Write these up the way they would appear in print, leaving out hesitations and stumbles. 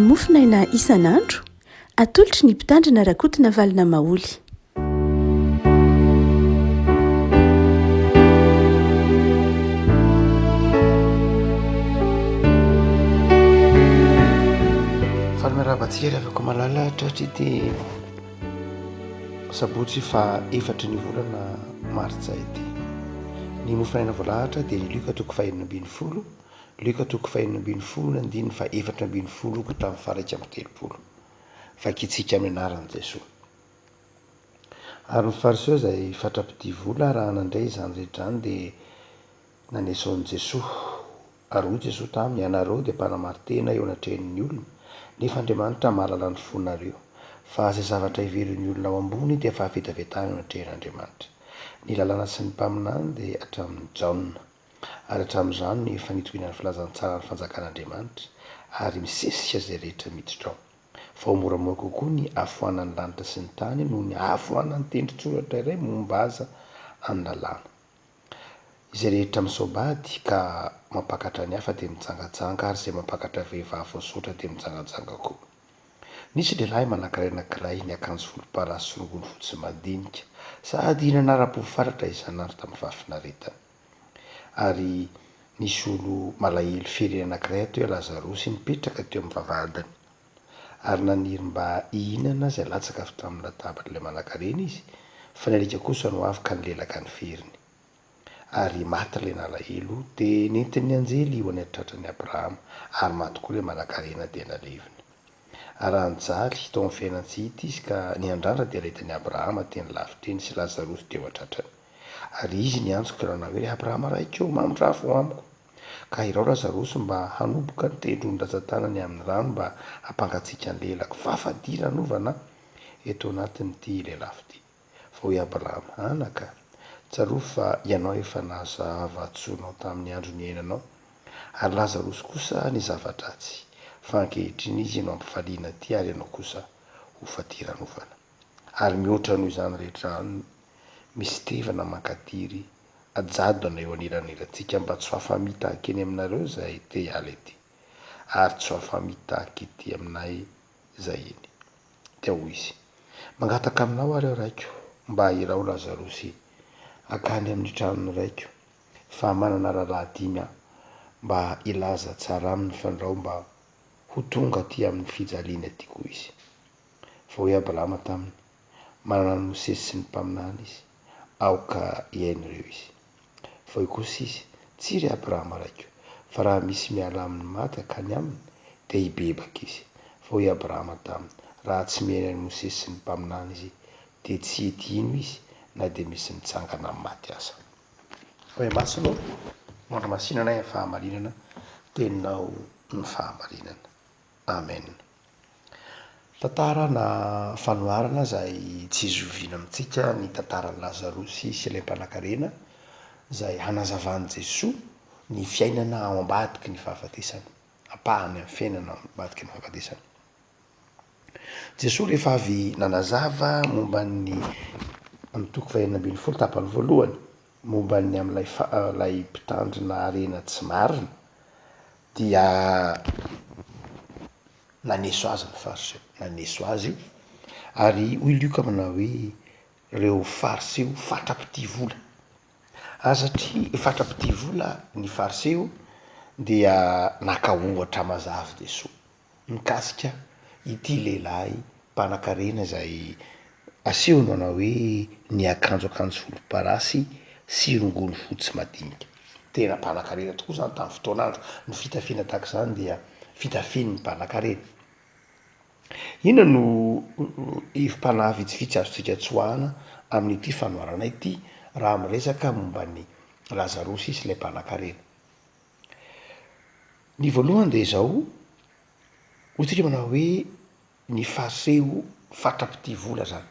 Mofon'aina isan'andro, atolotry ny Mpitandrina Rakotonavalona Maholy. Faly miarahaba antsika ry havako malala tratry ity sabotsy faha efatry ny volana martsa ity. Ny mofon'aina voalahatra dia ny Lioka toko faha 16, Lioka toko faha 16 ny andininy faha 14 ka hatramin'ny faha 31. Vakintsika amin'ny anaran'i Jesoa. Ary ny Fariseo izay fatra-pitia vola raha nandre izany rehetra izany dia naneso an'i Jesoa. Ary hoy Jesoa taminy, Ianareo dia mpanamari-tena eo anatrehan'ny olona, nefa Andriamanitra mahalala ny fonareo. Fa izay zavatra heverin'ny olona ho ambony dia fahavetavetana eo anatrehan'Andriamanitra. Ny lalàna sy ny mpaminany dia hatramin'i Jaona. Ary hatramin'izany no efa nitoriana ny filazantsaran'ny fanjakan'Andriamanitra, ary misesika izay rehetra miditra ao. Fa ho moramora kokoa ny hahafoanan'ny lanitra sy ny tany noho ny hahafoanan'ny tendron-tsoratra iray momba aza amin'ny lalàna. Izay rehetra misaobady ka mampakatra ny hafa dia mijangajanga ary izay mampakatra vehivavy voasotra dia mijangajanga koa. Nisy lehilahy manankaray anankiray niakanjo volomparasy sy rongony fotsy madinika sady nanara-po fatratra isan'andro tamin'ny fahafinaretana. Ary nisy olo malahelo fery anankiray atao hoe Lazarosy nipetraka teo amin'ny vavahadiny. Ary naniry mba hihinana izay latsaka avy tamin'ny latabatr'ilay manankarena izy, fa ny alika kosa no avy ka nilelaka ny feriny. Ary maty ilay nalahelo, dia nentin'ny anjely ho any an-tratran'i Abrahama, ary maty koa ilay manankarena dia nalevina. Ary raha nijaly tao amin'ny fiainan-tsy hita izy ka niandrandra dia nahitan'i Abrahama teny lavitra eny sy Lazarosy teo an-tratrany. Ary izy niantso ka nanao hoe, Ry Abrahama raiko ô, mamindrafo ho amiko, ka irao Lazarosy mba hanoboka ny tendron'ny ratsan-tanany amin'ny rano mba hampangatsiaka ny lelako, fa fadiranovana eto anatin'ity lelafo ity. Fa hoy Abrahama, Anaka, tsarovy fa ianao efa nahazo hadisoanao tamin'ny andro niainanao, ary Lazarosy kosa ny zava-dratsy, fa ankehitriny izy no ampifaliana aty ary ianao kosa ho fadiranovana. Ary mihoatra noho izany rehetra izany, misy tevana mankadiry ajadona eo anelanelantsika mba tsy ho afa-mitaky eny aminareo izahay te hiala ety, ary tsy ho afa-mitaky ety aminay izay eny. Dia hoy izy, Mangataka aminao ary aho, raiko, mba hiraho Lazarosy hankany amin'ny tranon'ny raiko, fa manana rahalahy dimy aho, mba hilaza tsara aminy fandrao mba ho tonga aty amin'ny fijaliany aty koa izy. Fa hoy Abrahama taminy, Manana an'i Mosesy sy ny mpaminany izy, aoka hihaino ireo izy. Fa hoy kosa izy, Tsia, ry Abrahama raiko, fa raha misy miala amin'ny maty hankany aminy, dia hibebaka izy. Fa hoy Abrahama taminy, Raha tsy mihaino an'i Mosesy sy ny mpaminany izy, dia tsy hety hino izy, na dia misy mitsangana amin'ny maty aza. Ray Masina ô, manamasina anay amin'ny fahamarinana, Teninao ny fahamarinana. Amen. Tantara na fanoharana izay tsy zoviana amintsika ny tantaran'i Lazarosy sy ilay mpanankarena izay hanazavan'i Jesoa ny fiainana ao ambadiky ny fahafatesana, ampahany amin'ny fiainana ao ambadiky ny fahafatesana. Jesoa rehefa avy nanazava momba ny amin'ny toko fahenina ambin'ny folo tapany voalohany momba ny amin'ilay ilay mpitandrina harena tsy marina dia naneso azy ny Fariseo, naneso azy io, ary hoy Lioka manao hoe ireo Fariseo fatra-pitia vola, ary satria fatra-pitia vola ny Fariseo dia naka ohatra mazava Jesoa mikasika ity lehilahy mpanankarena izay asehony manao hoe niakanjo akanjo volomparasy sy rongony fotsy madinika. Tena mpanankarena tokoa izany tamin'ny fotoan'andro. Ny fitafiana tahaka izany dia fitafian'ny mpanankarena. Inona no hevi-panahy vitsivitsy azontsika tsoahana amin'ity fanoharana ity raha miresaka momba an'i Lazarosy sy ilay mpanankarena? Ny voalohany dia izao, hoy tsika manao hoe ny Fariseo fatra-pitia vola zany.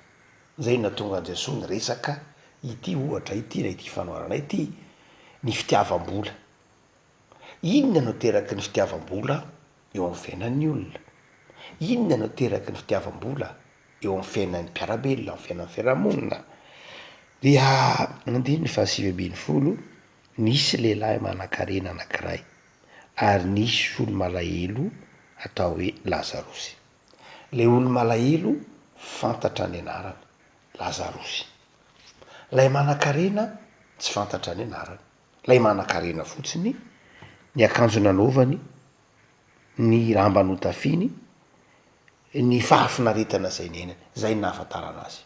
Zay no nahatonga an'i Jesoa niresaka ity ohatra ity na ity fanoharana ity, ny fitiavam-bola. Inona no ateraky ny fitiavam-bola eo amin'ny fiainan'ny olona? Inona no ateraky ny fitiavam-bola eo amin'ny fiainan'ny mpiara-belona, amin'ny fiainan'ny fiarahamonina? Dia andininy fahasivy ambin'ny folo, nisy lehilahy manan-karena anankiray, ary nisy olo-malahelo. atao hoe Lazarosy. Ilay olo-malahelo fantatra ny anarany, Lazarosy. Ilay manan-karena tsy fantatra ny anarany. Ilay manan-karena fotsiny, ny akanjo nanaovany, ny lamba notafiany, ny fahafinaretana izay niainany, izay no nahafantarana azy.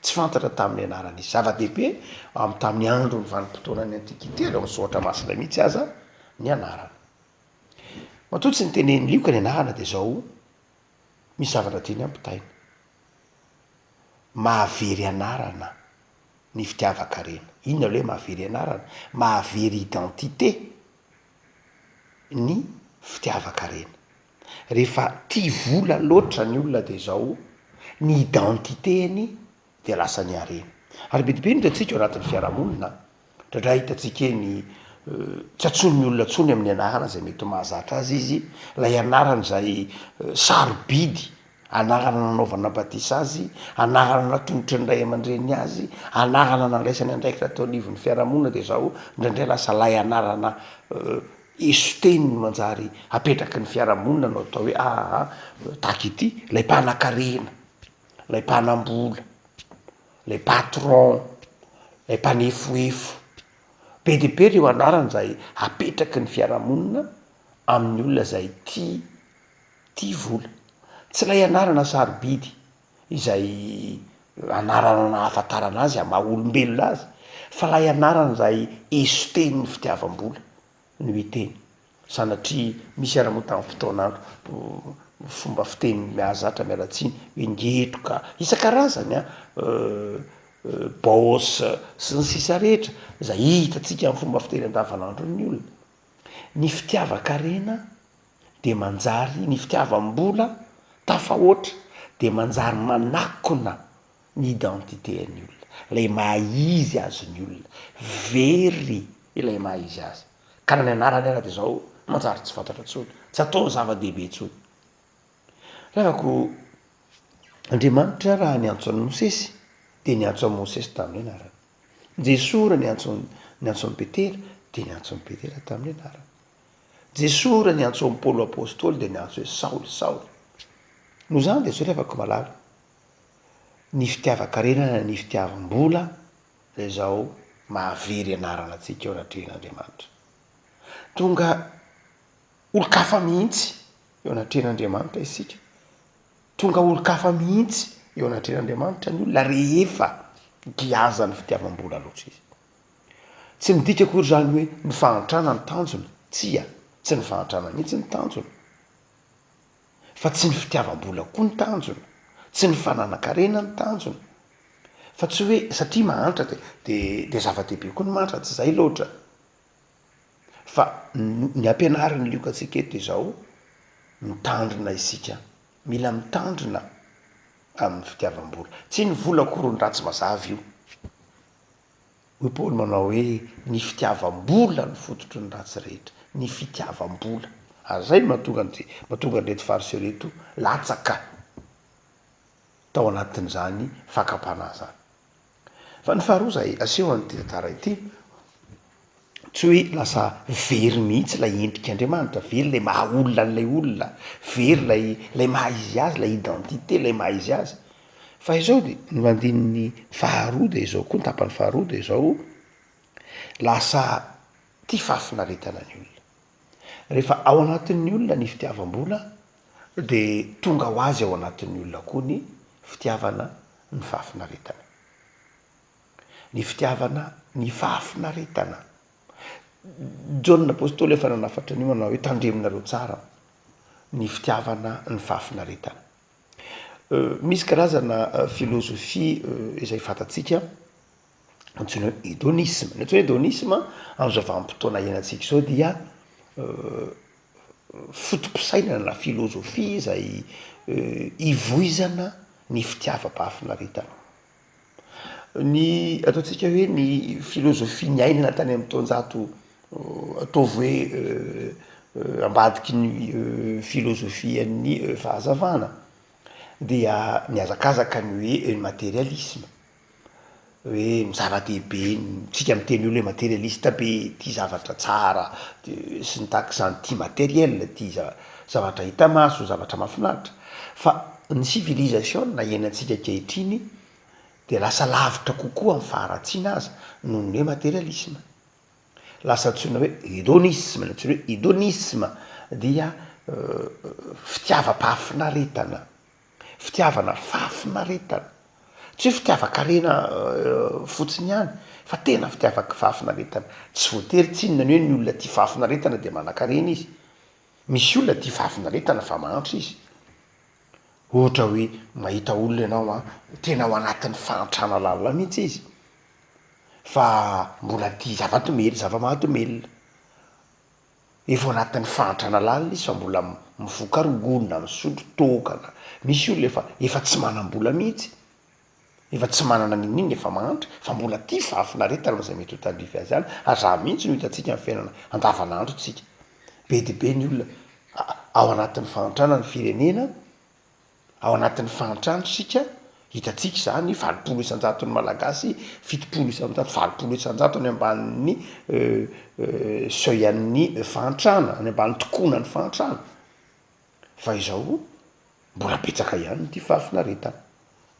Tsy fantatra tamin'ny anarany izy. Zava-dehibe amin'ny tamin'ny andron'ny vanim-potoanan'ny Antikite, ary ao amin'ny Soratra Masina mihitsy aza, ny anarana. Matoa tsy nitenenin'i Lioka ny anarana dia izao, misy zavatra tiany hampitaina. Mahavery anarana ny fitiavan-karena. Inona ilay hoe mahavery anarana? Mahavery identité ny fitiavan-karena. Rehefa tia vola loatra ny olona dia izao, ny identité-ny dia lasa ny harena. Ary be dia be no hitantsika ao anatin'ny fiarahamonina, indraindray hitantsika eny tsy antsoin'ny olona intsony amin'ny anarana izay mety ho mahazatra azy izy, ilay anarana izay sarobidy, anarana nanaovana batisa azy, anarana natolotry ny ray aman-dreniny azy, anarana nandraisany andraikitra teo anivon'ny fiarahamonina dia izao indraindray lasa ilay anarana Eso-teny no manjary apetraky ny fiarahamonina no atao hoe aa tahaka ity, ilay mpanakarena, ilay mpanambola, ilay patron, ilay mpanefoefo. Be dia be ireo anarana izay apetraky ny fiarahamonina amin'ny olona izay tia tia vola. Tsy ilay anarana sarobidy izay anarana nahafantarana azy amin'ny maha olombelona azy fa ilay anarana izay eso-tenin'ny fitiavam-bola no hiteny. Sanatria misy ara moa tamin'ny fotoan'andro fomba fiteny mahazatra miala tsiny hoe ngetroka isan-karazany an, boss sy ny sisa rehetra izay hitantsika amin'ny fomba fiteny andavanandron'ny olona. Ny fitiavan-karena dia manjary ny fitiavam-bola tafahoatra dia manjary manakona ny identité-n'ny olona, ilay maha izy azy ny olona, very ilay maha izy azy, ka na ny anarany ara dia izao manjary tsy fantatra intsony, tsy ataony zava-dehibe intsony. Ry havako, Andriamanitra raha niantso an'i Mosesy dia niantso an'i Mosesy tamin'ny anarany. Jesoa raha niantso niantso an'i Petera dia niantso an'i Petera tamin'ny anarany. Jesoa raha niantso an'i Paoly Apostoly dia niantso hoe Saoly, Saoly. Noho izany dia izao ry havako malala, ny fitiavan-karena na ny fitiavam-bola dia izao mahavery anarana antsika eo anatrehan'Andriamanitra. Tonga olon-kafa mihitsy eo anatrehan'Andriamanitra isika. Tonga olon-kafa mihitsy eo anatrehan'Andriamanitra ny olona rehefa giazan'ny fitiavam-bola loatra izy. Tsy midika akory izany hoe ny fahantrana no tanjona, tsia, tsy ny fahantrana mihitsy no tanjona, fa tsy ny fitiavam-bola koa ny tanjona, tsy ny fananan-karena no tanjona, fa tsy hoe satria mahantra de de de zava-dehibe koa ny mahantra, tsy izay loatra, fa ny ampianarin'ny Lioka antsika eto dia izao, mitandrina isika, mila mitandrina amin'ny fitiavam-bola, tsy ny vola akory no ratsy mazava io. Hoy Paoly manao hoe, Ny fitiavam-bola no fototry ny ratsy rehetra. Ny fitiavam-bola. Ary izay no mahatonga an'ity, mahatonga an'ireto Fariseo ireto latsaka tao anatin'izany fakam-panahy izany. Fa ny faharoa izay aseho an'ity tantara ity, tsy hoe lasa very mihitsy ilay endrik'Andriamanitra, very ilay maha olona an'ilay olona, very ilay ilay maha izy azy, ilay identité, ilay maha izy azy. Fa izao dia, ny andininy faharoa dia izao koa, ny tapany faharoa dia izao, lasa tia fahafinaretana ny olona. Rehefa ao anatin'ny olona ny fitiavam-bola dia tonga ho azy ao anatin'ny olona koa ny fitiavana ny fahafinaretana. Ny fitiavana ny fahafinaretana. Jaona Apostoly efa nanafatra an'io manao hoe tandremonareo tsara ny fitiavana ny fahafinaretana. Misy karazana filozofia izay fantatsika antsoina hoe hedonisme. Ny antsoina hoe hedonisme amin'izao vanim-potoana iainantsika izao dia foto-pisainana na filozofia izay ivoizana ny fitiavam-pahafinaretana. Ny ataontsika hoe ny filozofia niainana tany amin'ny taonjato ataovy hoe ambadiky ny filozofian'ny fahazavana dia nihazakazaka ny hoe ny materialisme, hoe ny zava-dehibe, tsika miteny olo hoe materialiste be, tia zavatra tsara de sy ny tahak'izany, tia materiel, tia za-. zavatra hita maso, zavatra mahafinaritra. Fa ny civilisation iainantsika ankehitriny dia lasa lavitra kokoa amin'ny faharatsiana aza noho ny hoe materialisme. Lasa antsoina hoe hedonisme, ny antsoina hoe hedonisme dia fitiavam-pahafinaretana, fitiavana fahafinaretana, tsy hoe fitiavan-karena fotsiny ihany fa tena fitiavan-fahafinaretana, tsy voatery tsinona ny hoe ny olona tia fahafinaretana dia manan-karena izy, misy olona tia fahafinaretana fa mahantra izy, ohatra hoe mahita olona ianao an, tena ao anatin'ny fahantrana lalina mihitsy izy, fa mbola tia zava-domelina, zava-mahadomelina. Efa ao anatin'ny fahantrana lalina izy fa mbola mifoka rongony na misotro toaka na, misy olona efa efa tsy manam-bola mihitsy, efa tsy manana n'inon'inona, efa mahantra fa mbola tia fahafinaretana amin'izay mety ho tandrify azy ihany, ary zany mihitsy no hitantsika amin'ny fiainana andavanandrontsika. Be dia be ny olona ao anatin'ny fahantrana ny firenena, Ao anatin'ny fahantrana isika, hitantsika izany, 80 isan-jaton'ny Malagasy, 70 isan-jato, 80 isan-jato any ambanin'ny seuil an'ny fahantrana, any ambany tokonan'ny fahantrana. Fa izao, mbola betsaka ihany ny tia fahafinaretana.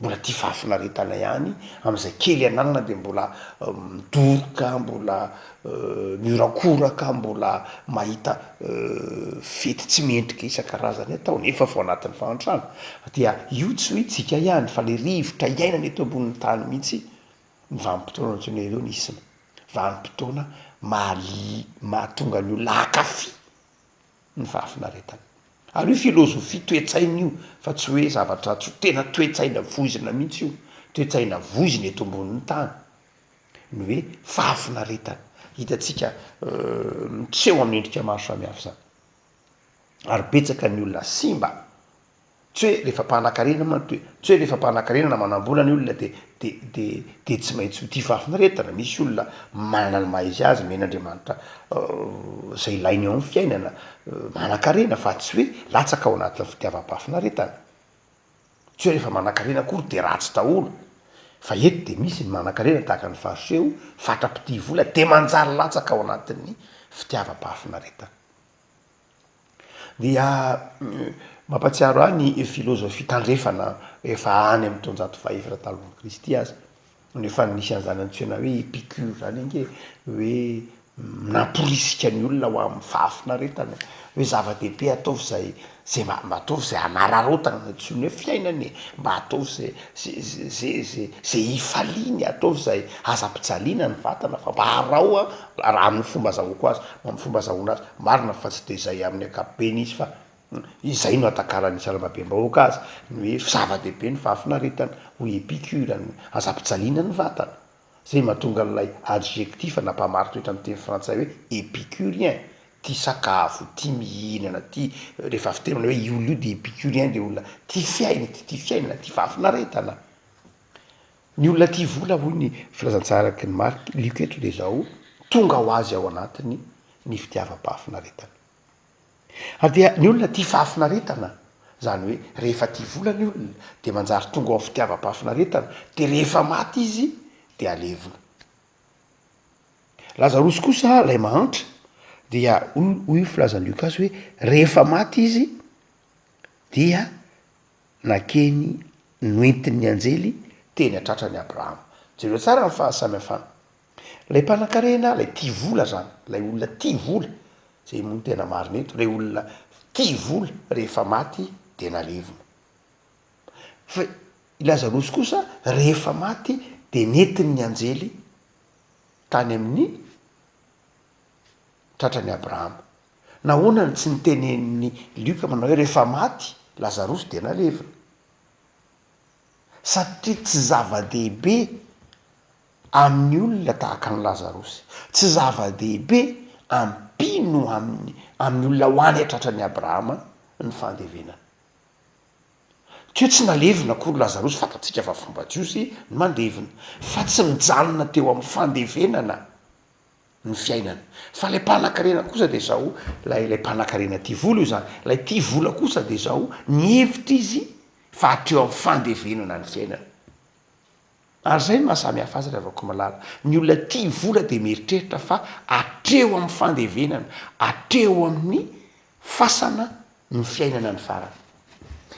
Mbola tia fahafinaretana ihany, amin'izay kely ananana dia mbola midoroka, mbola mihorakoraka, mbola mahita fety tsy mendrika isan-karazany atao nefa vao anatin'ny fahantrana. Dia io tsy hoe tsika ihany fa le rivotra iainana eto ambonin'ny tany mihitsy ny vanim-potoana antsoina hoe hedonisme, vanim-potoana mahatonga ny olona hankafy. ny fahafinaretana. Ary io filozofia toe-tsaina io fa tsy hoe zavatra tsy tena toe-tsaina voizina mihitsy io, toe-tsaina voizina eto ambonin'ny tany ny hoe fahafinaretana. Hitantsika miseho amin'ny endrika maro samihafa izany. Ary betsaka ny olona simba Tsy hoe rehefa mpanan-karena manko dia, tsy hoe rehefa mpanan-karena na manam-bola ny olona dia dia dia dia tsy maintsy ho tia fahafinaretana, misy olona manana ny maha izy azy, omen'Andriamanitra izay ilainy eo amin'ny fiainana, manan-karena fa tsy hoe latsaka ao anatin'ny fitiavam-pahafinaretana. Tsy hoe rehefa manan-karena akory dia ratsy daholo, fa eto dia misy ny manan-karena tahaka ny fariseo, fatra-pitia vola dia manjary latsaka ao anatin'ny fitiavam-pahafinaretana. Dia mampahatsiaro ahy ny filôzôfia tandrefana efa any amin'ny taonjato fahefatra talohan'i Kristy aza no efa nisy an'izany antsoina hoe Épicure zany ange hoe namporisika ny olona ho amin'ny fahafinaretana hoe zava-dehibe ataovy izay zay mba mba ataovy izay hanararaotana ny antsoina hoe fiainana e, mba ataovy izay ze ze ze ze hifaliana e, ataovy izay aza ampijaliana ny vatana fa mba araho an raha amin'ny fomba azahoako azy, amin'ny fomba azahoana azy, marina fa tsy dia izay amin'ny ankapobeny izy fa izay no atakaran'ny sarambabem-bahoaka azy, ny hoe zava-dehibe ny fahafinaretana, hoy Épicure, ny aza ampijaliana ny vatana. Izay mahatonga an'ilay adjectif na mpamaritoetra amin'ny teny frantsay hoe épicurien, tia sakafo, tia mihinana, tia, rehefa fitenana hoe io olona io dia épicurien dia olona tia fiaina, tia fiainana, tia fahafinaretana. Ny olona tia vola hoy ny filazantsara araky ny Marka, Lioka eto dia izao, tonga ho azy ao anatiny ny fitiavam-pahafinaretana. Ary dia ny olona tia fahafinaretana, izany hoe rehefa tia vola ny olona dia manjary tonga ao amin'ny fitiavam-pahafinaretana, dia rehefa maty izy dia alevina. Lazarosy kosa ilay mahantra dia hoy hoy ny filazan'i Lioka azy hoe rehefa maty izy dia nakeny noentin'ny anjely teny an-tratran'i Abrahama. Jereo tsara ny fahasamihafana. Ilay mpanankarena, ilay tia vola zany, ilay olona tia vola, zay moa no tena marina eto, ilay olona tia vola rehefa maty dia nalevina. Fa i Lazarosy kosa rehefa maty dia nentin'ny anjely tany amin'ny tratran'i Abrahama. Nahoana no tsy nitenenin'i Lioka manao hoe rehefa maty Lazarosy dia nalevina? Satria tsy zava-dehibe amin'ny olona tahaka an'i Lazarosy. Tsy zava-dehibe amin'ny mpino amin'ny amin'ny olona ho any an-tratran'i Abrahama ny fandevenana. Tsy hoe tsy nalevina akory Lazarosy, fantatsika fa fomba jiosy ny mandevina, fa tsy nijanona teo amin'ny fandevenana ny fiainana. Fa ilay mpanan-karena kosa dia izao, ilay ilay mpanan-karena tia vola io izany, ilay tia vola kosa dia izao, nihevitra izy fa hatreo amin'ny fandevenana ny fiainana. Ary izay no maha samy hafa azy ry havako malala. Ny olona tia vola dia mieritreritra fa hatreo amin'ny fandevenana, hatreo amin'ny fasana. ny fiainana ny farany.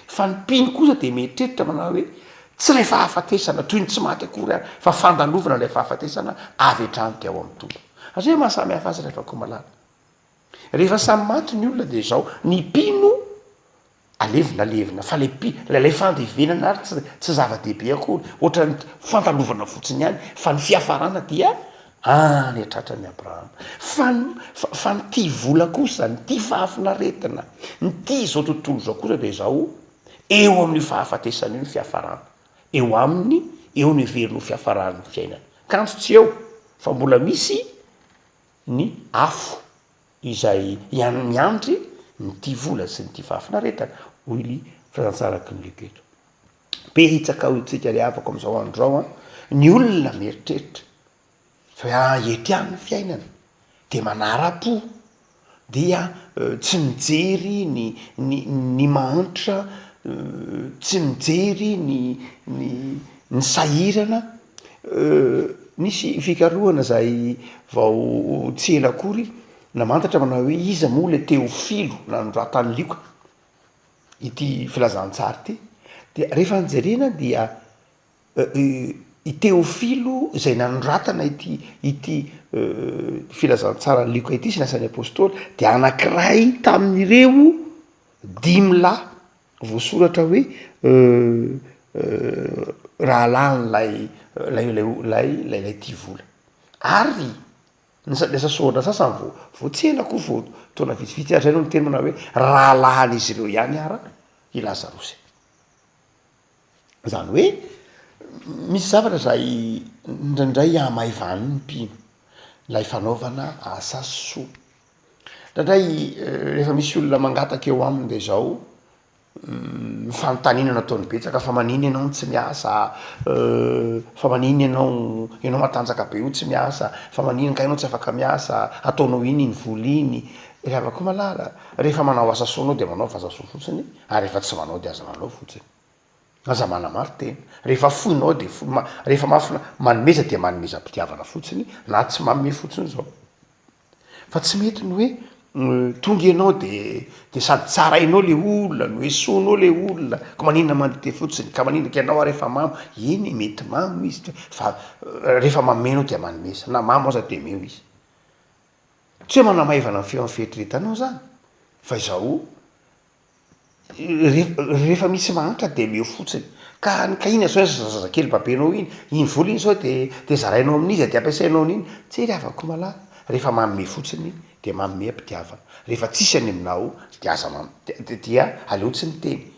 Fa ny mpino kosa dia mieritreritra manao hoe tsy ilay fahafatesana, toy ny tsy maty akory ary, fa fandalovana ilay fahafatesana avy hatrany dia ao amin'ny Tompo. Ary izay maha samy hafa azy rehefa koa malala. Rehefa samy maty ny olona dia izao, ny mpino Alevina alevina fa le pi lay fandevenana ary tsy tsy zava-dehibe akory ohatran'ny fandalovana fotsiny ihany fa ny fiafarana dia any an-tratran'i Abrahama. Fa ny fa ny tia vola kosa, ny tia fahafinaretana, ny tia izao tontolo izao kosa dia izao, eo amin'io fahafatesana io ny fiafarana. Eo aminy eo no heveriny ho fiafaran'ny fiainana. Kanjo tsy eo fa mbola misy ny afo. Izay ihany miandry ny tia vola sy ny tia fahafinaretana, hoy ny filazantsaraky ny Lioka eto. Betsaka hoy tsika ry havako amin'izao andro izao an, ny olona mieritreritra fa hoe ah eto ihany ny fiainana, dia manara-po, dia tsy mijery ny ny ny mahantra, tsy mijery ny ny ny sahirana. Nisy fikarohana izay vao tsy ela akory namantatra manao hoe iza moa ilay Teofilo nanoratan'i Lioka ity filazantsara ity, dia rehefa nojerena dia i Teofilo izay nanoratana ity ity filazantsaran'i Lioka ity sy ny asan'ny Apôstôly dia anankiray tamin'ireo dimy lahy voasoratra hoe rahalahin'ilay ilay ilay ilay ilay tia vola. Ary ny sa- ny asa soratra sasany vao vao tsy ela akory vao taona vitsivitsy ary zay no niteny manao hoe rahalahin'izy ireo ihany ara i Lazarosy. Zany hoe misy zavatra zay indraindray hamaivanin'ny mpino, ilay fanaovana asa soa. Indraindray rehefa misy olona mangataka eo aminy de zao, ny fanontaniana no ataony betsaka, fa manina ianao no tsy miasa? Fa manina ianao, ianao matanjaka be io tsy miasa, fa manina kay ianao tsy afaka miasa, ataonao inona iny vola iny? Ry havako malala, rehefa manao asa soa anao de manaova asa soa fotsiny, ary rehefa tsy manao de aza manao fotsiny. Aza manamari-tena. Rehefa foinao de fo- ma- rehefa mafina, manomeza dia manomeza am-pitiavana fotsiny na tsy manome fotsiny zao. Fa tsy mety ny hoe tonga ianao de de sady tsarainao le olona no esoinao le olona, ka maninona mandeha fotsiny, ka maninona ka ianao ary efa mamo, eny e mety mamo izy fa rehefa manome ianao dia manomeza, na mamo aza de omeo izy. Tsy hoe manamaivana ny feon'ny fieritreretanao zany fa izao Rehefa misy mahantra de omeo fotsiny. Ka ny ka iny zao zazakely babenao iny, iny vola iny zao de de zarainao amin'iza de ampiasainao an'iny. Tsy ry havako malala, rehefa manome fotsiny de manome am-pitiavana. Rehefa tsisy any aminao de aza man- dia aleo tsy miteny.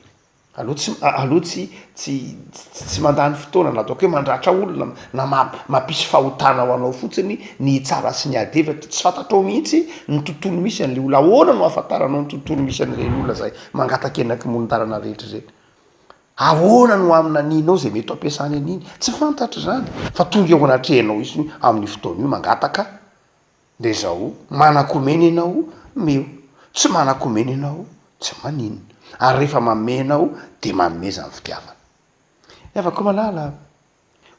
Aleo tsy aleo tsy tsy tsy mandany fotoana na ataoko hoe mandratra olona na mampisy fahotana ho anao fotsiny ny hitsara sy ny ady hevitra, tsy fantatrao mihitsy ny tontolo misy an'le olona, ahoana no ahafantaranao ny tontolo misy an'ireny olona zay mangatak'enaky moron-dalana rehetra ireny? Ahoana no haminanianao zay mety ho ampiasany an'iny? Tsy fantatra izany fa tonga eo anatrehanao izy amin'io fotoana io mangataka De zao, manan-komena ianao, meo. Tsy manan-komena ianao, tsy maninona. Ary rehefa manome ianao, de manomeza ny fitiavana. Ry havako malala a,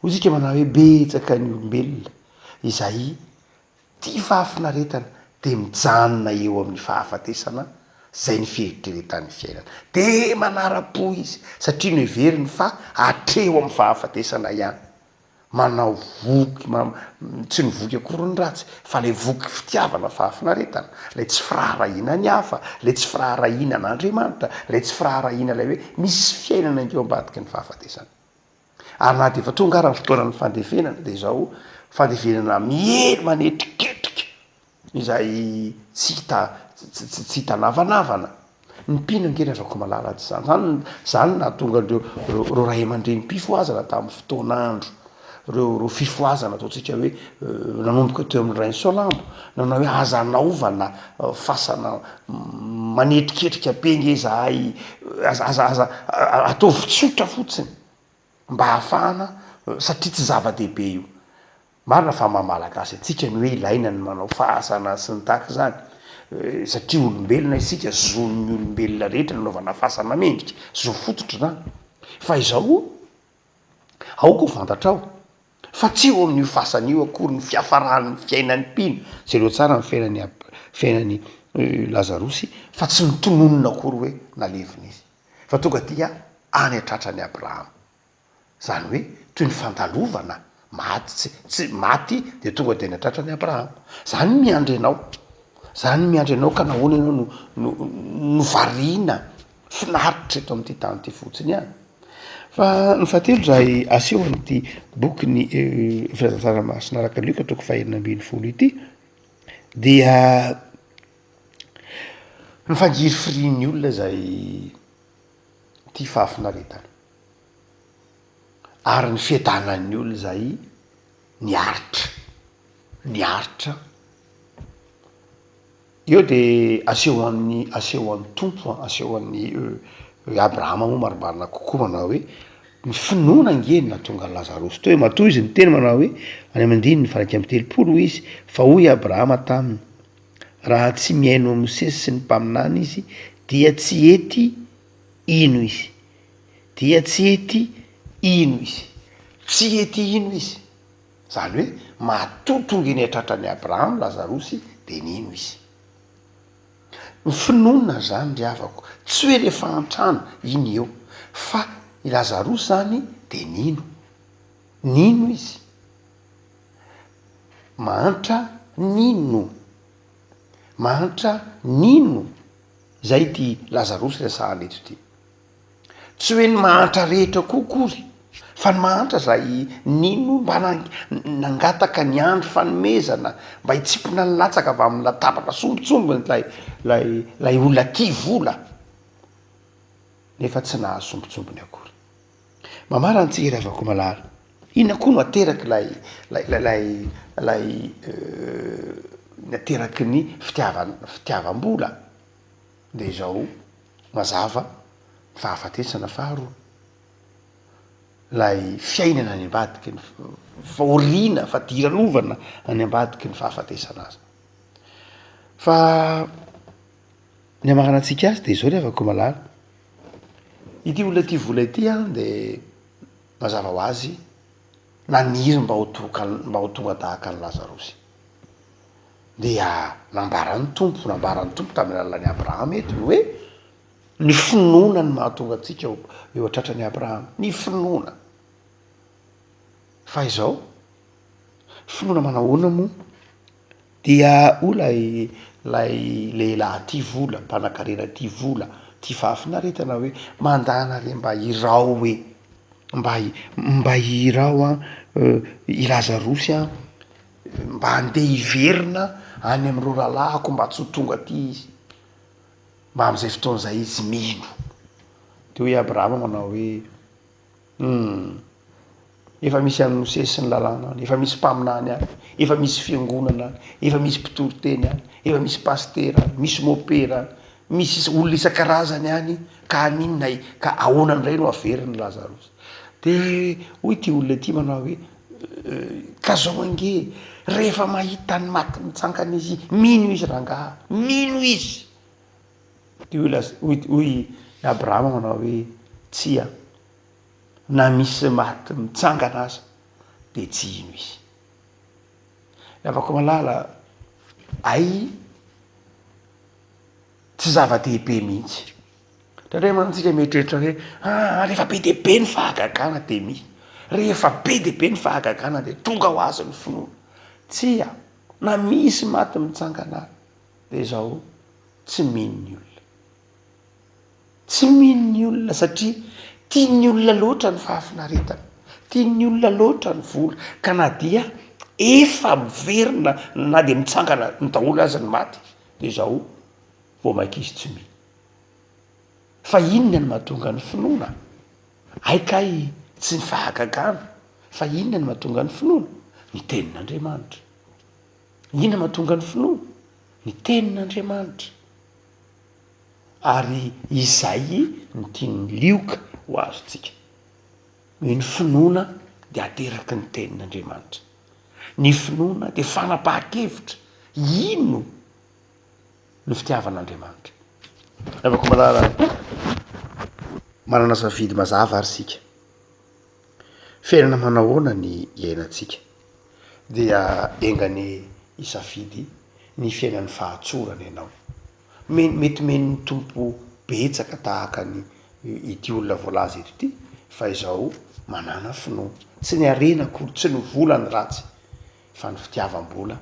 hoy isika manao hoe betsaka ny olombelona izay tia fahafinaretana de mijanona eo amin'ny fahafatesana izay ny fieritreretany ny fiainana. De manara-po izy satria noheveriny fa hatreo amin'ny fahafatesana ihany. Manao voky, tsy ny voky akory no ratsy fa ilay voky fitiavana fahafinaretana, ilay tsy firaharahiana ny hafa, ilay tsy firaharahiana an'Andriamanitra, ilay tsy firaharahiana ilay hoe misy fiainana ange ao ambadiky ny fahafatesana. Ary na dia efa tonga ara ny fotoanan'ny fandevenana dia izao fandevenana miely manetriketrika izay tsy hita tsy hita navanavana. Ny mpino ange ry havako malala tsy izany. Zany zany no nahatonga an'ireo ireo ireo ray aman-dreny mpifohazana tamin'ny fotoan'andro. Ireo ireo fifohazana ataontsika hoe nanomboka teo amin'ny Rainisoalambo, nanao hoe aza anaovana fasana manetriketrika be nge izahay, aza aza aza ataovy tsotra fotsiny mba hahafahana satria tsy zava-dehibe io. Marina fa maha Malagasy antsika ny hoe ilaina ny manao fasana sy ny tahaka izany, satria olombelona isika, zon'ny olombelona rehetra ny anaovana fasana mendrika, zo fototra izany. Fa izao, aoka ho fantatrao fa tsy eo amin'io fasana io akory ny fiafaran'ny fiainan'ny mpino. Jereo tsara ny fiainan'i Ab-, fiainan'i. Lazarosy fa tsy notononina akory hoe nalevina izy fa tonga dia any an-tratran'i Abrahama. Izany hoe toy ny fandalovana, maty tsy tsy maty dia tonga dia any an-tratran'i Abrahama. Izany ny miandry anao, izany ny miandry anao ka nahoana ianao no no no variana finaritra eto amin'ity tany ity fotsiny ihany. Fa ny fahatelo izay asehon'ity bokin'ny filazantsara masina araka Lioka toko fahenina ambin'ny folo ity dia ny fangirifirian'ny olona izay tia fahafinaretana ary ny fiadanan'ny olona izay niaritra, niaritra. Eo de aseho an'ny aseho an'ny Tompo an, aseho an'i Abrahama moa marimarina kokoa manao hoe ny finoana ange no nahatonga an'i Lazarosy teo e, matoa izy niteny manao hoe any amin'ny andininy faha 31 hoy izy, fa hoy Abrahama taminy, raha tsy mihaino an'i Mosesy sy ny mpaminany izy dia tsy hety hino izy, dia tsy hety hino izy, tsy hety hino izy. Izany hoe matoa tonga eny an-tratran'i Abrahama Lazarosy dia nino izy. Ny finoana izany ry havako, tsy hoe le fahantrana iny eo, fa i Lazarosy izany dia nino. Nino izy. Mahantra nino. Mahantra nino. Izay ity Lazarosy resahana eto ity. Tsy hoe ny mahantra rehetra koa akory fa ny mahantra izay nino mba nangataka ny andro fanomezana mba hitsimpona ny latsaka avy amin'ny latabatra sombintsombiny ilay ilay ilay olona tia vola nefa tsy nahazo sombintsombiny akory. Mamara ny tsiry havako malala. Inona koa no aterak'ilay ilay ilay ilay ny ateraky ny fitiavan- fitiavam-bola? Dia izao mazava ny fahafatesana faharoa, ilay fiainana any ambadiky ny fahoriana, fadiranovana any ambadiky ny fahafatesana aza. Fa ny hamaranantsika azy de izao ry havako malala, ity olona tia vola ity an de mazava ho azy naniry mba ho toka mba ho tonga tahaka an'i Lazarosy. Dia nambaran'ny Tompo, nambaran'ny Tompo tamin'ny alalan'i Abrahama eto ny hoe, ny finoana no mahatonga antsika eo eo an-tratran'i Abrahama, ny finoana. Fa izao, finoana manahoana moa? Dia hoy ilay ilay lehilahy tia vola, mpanankarena tia vola, tia fahafinaretana hoe, mandàna re mba hirao hoe, mba mba hirao an, i Lazarosy an, Mba handeha hiverina any amin'ireo rahalahiko mba tsy ho tonga aty izy. Mba amin'izay fotoana izay izy mino. Dia hoy Abrahama manao hoe, Hum, efa misy an'i Mosesy sy ny lalàna any, efa misy mpaminany any, efa misy fiangonana any, efa misy mpitoriteny any, efa misy pasitera any, misy mopera any, misy olona isan-karazany any, ka haninona e, ka ahoana indray no haverin'i Lazarosy? Dia hoy ity olona ity manao hoe, Ka zao ange, rehefa mahita ny maty mitsangana izy, mino izy rangaha, mino izy. De hoy laz- hoy hoy Abrahama manao hoe, tsia, na misy maty mitsangana aza de tsy hino izy. Ry havako malala, ay tsy zava-dehibe mihitsy. Indraindray mantsy tsika mieritreritra hoe aa rehefa be dia be ny fahagagana dia misy, rehefa be dia be ny fahagagana dia tonga ho azy ny finoana. Tsia, na misy maty mitsangana ary dia izao tsy mino ny olona. Tsy mino ny olona satria tian'ny olona loatra ny fahafinaretana, tian'ny olona loatra ny vola ka na dia efa miverina na dia mitsangana daholo aza ny maty dia izao vao mainka izy tsy mino. Fa inona no mahatonga ny finoana? Hay kay tsy ny fahagagana, fa inona no mahatonga ny finoana? Ny tenin'Andriamanitra. Inona mahatonga ny finoana? Ny tenin'Andriamanitra. Ary izay no tian'ny Lioka ho azontsika. Hoe ny finoana dia ateraky ny tenin'Andriamanitra. Ny finoana dia fanapahan-kevitra hino ny fitiavan'Andriamanitra. Havako malala, manana safidy mazava ary isika. Fiainana manahoana ny iainantsika? Dia enga anie hisafidy ny fiainan'ny fahatsorana ianao. Mety omen'ny Tompo betsaka tahaka ny ity olona voalaza eto ity, fa izao manàna finoana. Tsy ny harena akory, tsy ny vola no ratsy, fa ny fitiavam-bola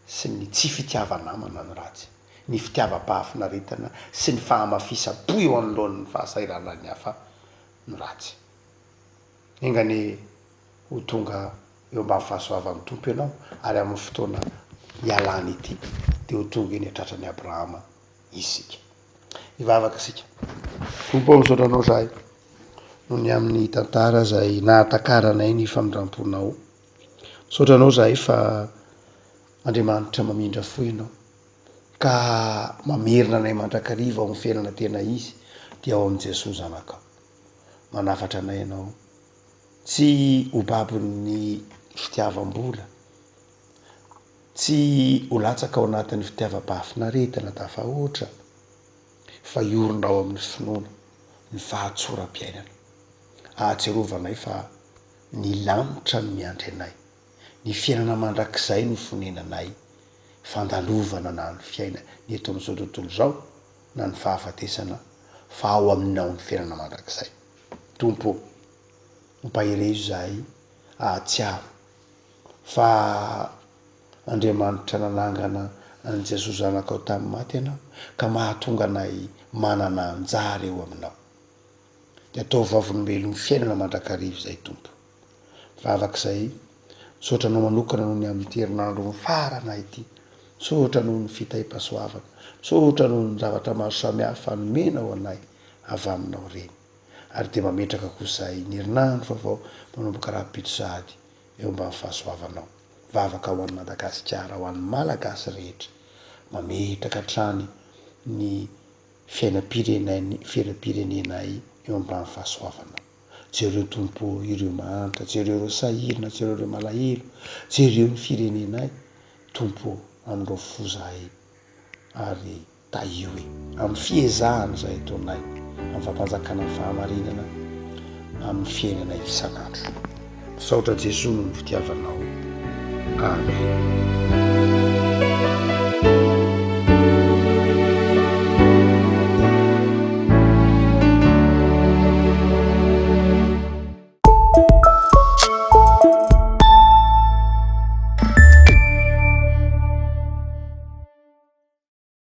sy ny tsy fitiava-namana no ratsy. Ny fitiavam-pahafinaretana sy ny fahamafisam-po eo anoloan'ny fahasahiranan'ny hafa no ratsy. Enga anie ho tonga eo ambany fahasoavan'ny Tompo ianao, ary amin'ny fotoana hialany ity, dia ho tonga eny an-tratran'i Abrahama isika. Hivavaka isika. Tompo ô, misaotra Anao izahay noho ny amin'ny tantara izay nahatakaranay ny famindram-ponao. Misaotra Anao izahay fa Andriamanitra mamindra fo Ianao, ka mamerina anay mandrakariva ao amin'ny fiainana tena izy, dia ao amin'i Jesoa Zanakao. Manafatra anay Ianao. Tsy ho babon'ny fitiavam-bola, tsy ho latsaka ao anatin'ny fitiavam-pahafinaretana tafahoatra, fa hiorina ao amin'ny finoana, ny fahatsoram-piainana. Ahatsiarovanay fa ny lanitra no miandry anay, ny fiainana mandrakizay no fonenanay, fandalovana na ny fiainana eto amin'izao tontolo izao na ny fahafatesana, fa ao aminao ny fiainana mandrakizay. Tompo ô, ampaherezo izahay hahatsiaro fa Andriamanitra nanangana an'i Jesoa Zanakao tamin'ny maty Ianao ka mahatonga anay manana anjara eo Aminao. Dia ataovy vavolombelon'ny fiainana mandrakariva izay Tompo. Vavaka izay, misaotra Anao manokana noho ny amin'ity herinandro mifarana ity. Misaotra noho ny fitahiam-pahasoavana. Misaotra noho ny zavatra maro samihafa nomenao anay avy Aminao ireny. Ary dia mametraka kosa izahay ny herinandro vaovao manomboka rahampitso sahady eo ambany fahasoavanao. Vavaka ho an'i Madagasikara, ho an'ny Malagasy rehetra. Mametraka hatrany ny fiainam-pirenay fiainam-pirenenay eo ambany fahasoavanao. Jereo Tompo ô ireo mahantra, jereo ireo sahirana, jereo ireo malahelo, jereo ny firenenay Tompo ô, amin'ireo fo zahay ary Tahio e! Amin'ny fiezahana izay ataonay, amin'ny fampanjakana ny fahamarinana amin'ny fiainanay isan'andro. Misaotra Jesoa noho ny fitiavanao. Amen.